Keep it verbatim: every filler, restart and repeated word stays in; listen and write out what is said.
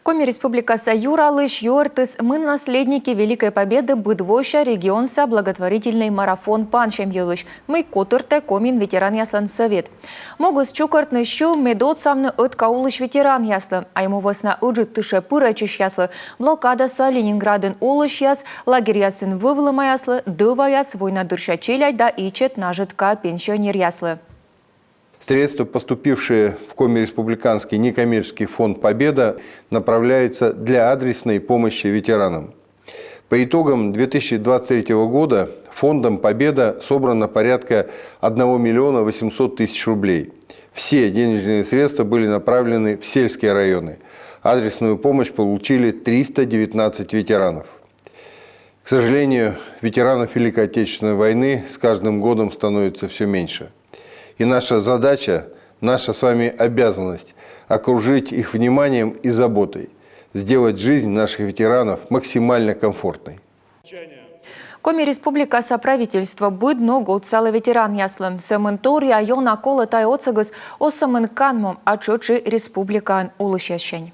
Коми Республикаса юралысь юӧртіс «Мы наследники Великой Победы» быдвося регионса благотворительный марафон пансьӧм йылысь, мый котыртӧ Комиын ветеранъяслӧн сӧвет. Могыс чукӧртны сьыв, мед отсавны ӧтка улысь ветеранъяслы, а ему вӧсна ыджыд тышӧ пырӧдчысьяслы, блокадаса Ленинградын олысьяс, лагерьясын вӧвлӧмаяслы, дӧваяс, война дырся челядь да ичӧт нажӧтка пенсионеръяслы. Средства, поступившие в Коми республиканский некоммерческий фонд «Победа», направляются для адресной помощи ветеранам. По итогам две тысячи двадцать третьего года фондом «Победа» собрано порядка одного миллиона восемьсот тысяч рублей. Все денежные средства были направлены в сельские районы. Адресную помощь получили триста девятнадцать ветеранов. К сожалению, ветеранов Великой Отечественной войны с каждым годом становится все меньше. И наша задача, наша с вами обязанность — окружить их вниманием и заботой, сделать жизнь наших ветеранов максимально комфортной. Коми Республикаса правительство быд ног отсалӧ ветеранъяслы. Сӧмын торъя ёна колӧ тайӧ отсӧгыс оз сӧмын канму, а тшӧтш и республикаын олысьяссянь.